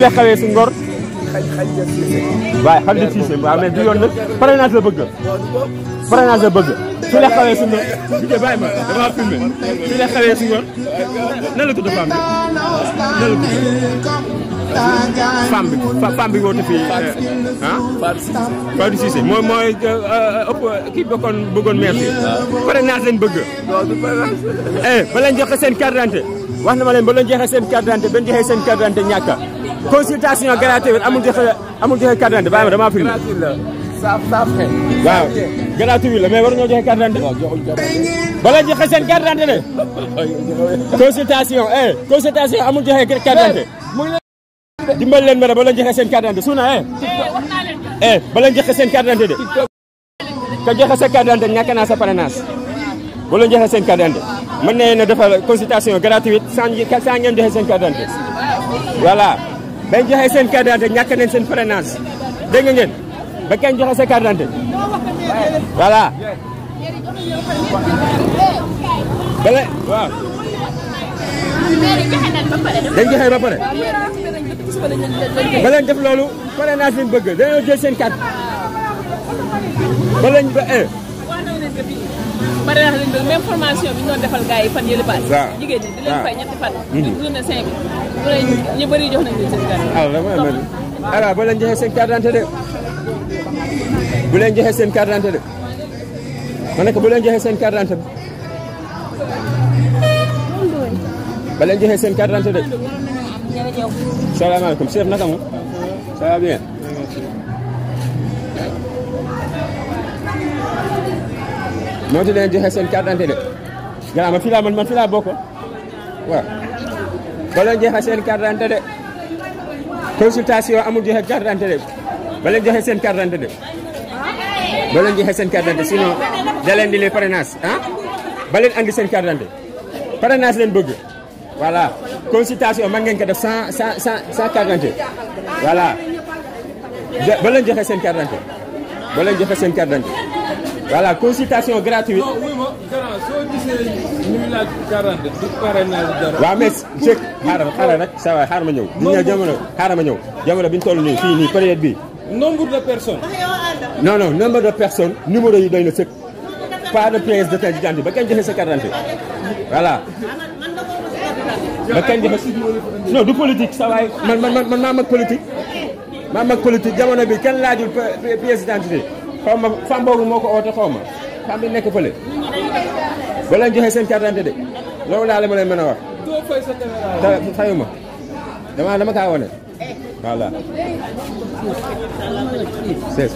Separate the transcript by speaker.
Speaker 1: la xawee si Ngor. waaye Khalid Cissé waaw mais du yoon nag parrainage la bëgg. parrainage la bëgg. su la xawee si Ngor. bi de bàyyi ma damaa filmé. su la xawee si Ngor. nan la tudd femme bi. nan la tudd. femme bi woote fii ah. Fatou Cissé mooy ëpp kii bëggoon maire bi. parrainage lañ bëgg. ba leen joxe seen carte d'identité wax na ma leen ba leen joxe seen carte d'identité ba ñu joxe seen carte d'identité ñàkk consultation gratuite amul joxe carte d'identité bàyyi ma damaa filmé. waaw gratuit la mais war ñoo joxe carte d'identité. ba leen joxe seen carte d'identité de. consultation amul joxe carte d'identité. dimbali leen ma ne ba leen joxe seen carte d'identité suuna ba leen joxe seen carte d'identité de. ka joxe sa carte d'identité ñàkk naa sa parrainage. ba leen joxe seen carte d'identité mën na leen a defal consultation gratuite sans ngeen joxe seen carte d'identité. voilà bañ joxe seen carte d'identité ñàkk nañ seen parrainage dégg ngeen ba kenn joxe sa carte d'identité voilà. bale waaw. dañ joxe ba pare. ba leen def loolu parrainage lañ bëgg dañoo jël seen carte ba leen ba
Speaker 2: parrainage lañ bëgg même formation bi ñu doon defal gars yi fan yële paase.
Speaker 1: waaw
Speaker 2: jigéen ñi di leen fay ñetti fan. journée 5 ñu bëri jox nañ leen seen carte.
Speaker 1: alors ba leen joxe seen carte d'identité de bu leen joxe seen carte d'identité de ma ne ko bu leen joxe seen carte d'identité ba leen joxe seen carte d'identité de. salaamaaleykum chef naka mu ça va bien. moo ti leen joxe seen carte d'identité de. gannaaw man fii laa bokk waaw. ba leen joxe seen carte d'identité de. consultation amul joxe carte d'identité de. ba leen joxe seen carte d'identité de. ba leen joxe seen carte d'identité sinon da leen di les parrainage ah. ba leen andi seen carte d'identité. parrainage leen bëgg. voilà consultation man ngeen ko def sans carte d'identité voilà. ba leen joxe seen carte d'identité. ba leen joxe seen carte d'identité. voilà consultation gratuite.
Speaker 3: non oui ma gannaaw soo gisee ñu ngi laaj carte d'identité du parrainage dara.
Speaker 1: waaw mais xaaral rek sa waay xaaral ma ñëw. xaaral ma ñëw jamono bi ñu toll nii fii nii période bii.
Speaker 3: nombre de personnes.
Speaker 1: non nombre de personnes numéro yi doy na sëkk. pas de pièce d'identité ba kenn joxe sa carte d'identité voilà. ba kenn joxe non du politique sa waay man maa mag politique. maa mag politique jamono bi kenn laajul pièce d'identité xaw ma femme boobu moo ko oote xaw ma femme bi nekk fële. ba leen joxe seen carte d'identité de loolu daal la ma leen mën a wax.
Speaker 3: doo fay sa caméra.
Speaker 1: fayuma dama kaa wane voilà. c'est